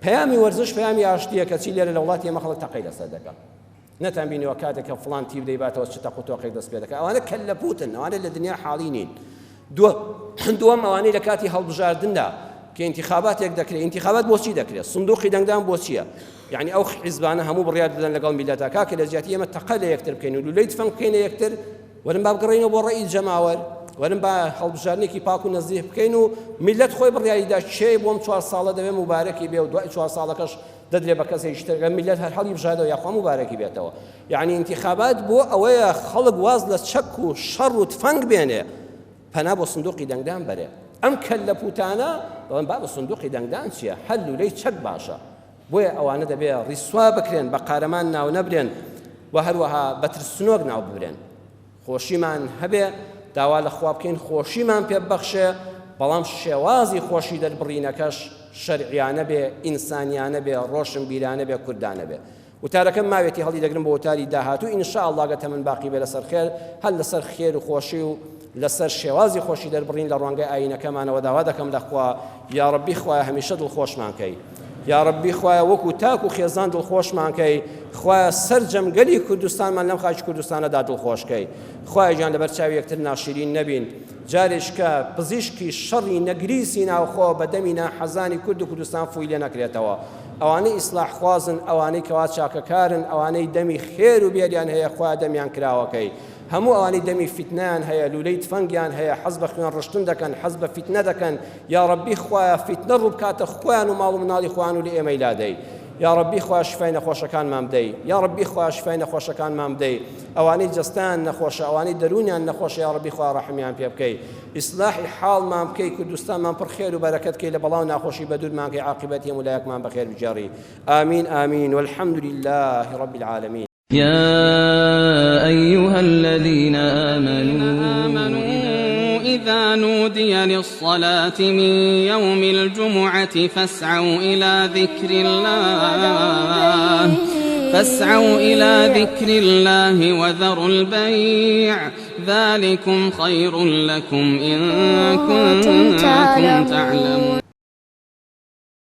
B: پەیامی وەرزش پەیامی ئاشتیە کەچی لێرە لە وڵاتی ئێمە خەڵک تەقەی لەسەر دەکا نەتان بینیوە کاتێک کە فڵان تیپ دەیباتەوە چ تەق و تۆقێک دەست پێ دەکات ئەوانە کەللەپوتن ئەوانە لە دنیا حاڵی نین دووەم ئەوانەی لە کاتی هەڵبژاردندا کە ئینتیخاباتێک دەکرێت، ئینتیخابات بۆچی دەکرێت؟ سندوقی دەنگدان بۆ چییە؟ یعنی ئەو حیزبانە هەموو بڕیار دەدەن لەگەڵ میللەتە کاکە لە جیاتی ئێمە تەقە لە یەکتر بکەین و لولەی تفەنگ بکەینە یەکتر، وەرن با بگەڕێینەوە بۆ ڕەئی جەماوەر، وەرن با هەڵبژاردنێکی پاک و نەزیه بکەین و میللەت خۆی بڕیاری دا کێ بۆم چوار ساڵە دەبێ موبارەکی بێ و دوای چوار ساڵەکەش دەدرێ بە کەسێکی تر گەر میللەت هەر هەڵی بژاردەوە یاخوا موبارەکی بێتەوە. یعنی ئینتیخابات بۆ ئەوەیە خەڵک واز لە چەک و شەڕ و تفەنگ بێنێ، پەنا بۆ سندوقی دەنگدان بەرێ. ئەم کەللە پوتانە دەڵێن بابە سندوقی دەنگدان چییە، هەر لولەی چەک باشە. بۆیە ئەوانە دەبێ ڕیسوا بکرێن، بە قارەمان ناو نەبرێن و هەروەها بە ترسنۆک ناو ببرێن. خۆشیمان هەبێ، داوا لە خوا بکەین خۆشیمان پێ ببەخشێ، بەڵام شێوازی خۆشی دەربڕینەکەش شەرعیانە بێ، ئینسانیانە بێ، ڕۆشنبیرانە بێ، کوردانە بێ. وتارەکەم ماوێتی هەڵی دەگرم بۆ وتاری داهاتوو ان شاء اللە گەر تەمەن باقی بێ لەسەر خێر هەر لەسەر خێر و خۆشی و لەسەر شێوازی خۆشی دەربڕین لە ڕوانگەی ئایینەکەمانەوە داوا دەکەم لە خوا یاڕەبی خوایە هەمیشە دڵخۆشمان کەی یاڕەبی خوایە وەکو تاک و خێزان دڵخۆشمان کەی خوایە سەرجەم گەلی کوردستانمان لەم خاکی کوردستانەدا دڵخۆش کەی خوایە گیان لەبەر چاوی یەکتر ناشیرین نەبین جارێکە پزیشکی شەڕی نەگریسی ناوخۆ بە دەمی ناحەزانی کورد و کوردستان فووی لێ نەکرێتەوە ئەوانەی ئیسلاح خوازن ئەوانەی کەوا چاکەکارن ئەوانەی دەمی خێر و بێریان هەیە خوایە دەمیان کراوەکەی هەموو ئەوانەی دەمی فیتنەیان هەیە لولەی تفەنگیان هەیە حەز بە خوێن ڕشتن دەکەن حەز بە فیتنە دەکەن یاڕەبی خوایە فیتنە ڕووبکاتە خۆیان و ماڵ و مناڵی خۆیان و لە ئێمەی لادەی یاڕەبی خوایە شفای نەخۆشەکانمان بدەی یاڕەبی خوایە شفای نەخۆشەکانمان بدەی ئەوانەی جەستەیان نەخۆشە ئەوانەی دەروونیان نەخۆشە یاڕەبی خوایە ڕەحمیان پێ بکەی ئیسلاحی حاڵمان بکەی کوردستانمان پڕ خێر و بەرەکەت کەی لە بەڵا و ناخۆشی بەدوورمان کەی عاقیبەتی هەموو لایەکمان بەخێر بگێڕی آمین آمین والحمد لله رب العالمین.
A: يا أيها الذين آمنوا إذا نودي للصلاة من يوم الجمعة فاسعوا إلى ذكر الله فاسعوا إلى ذكر الله وذروا البيع ذلكم خير لكم إن كنتم تعلمون.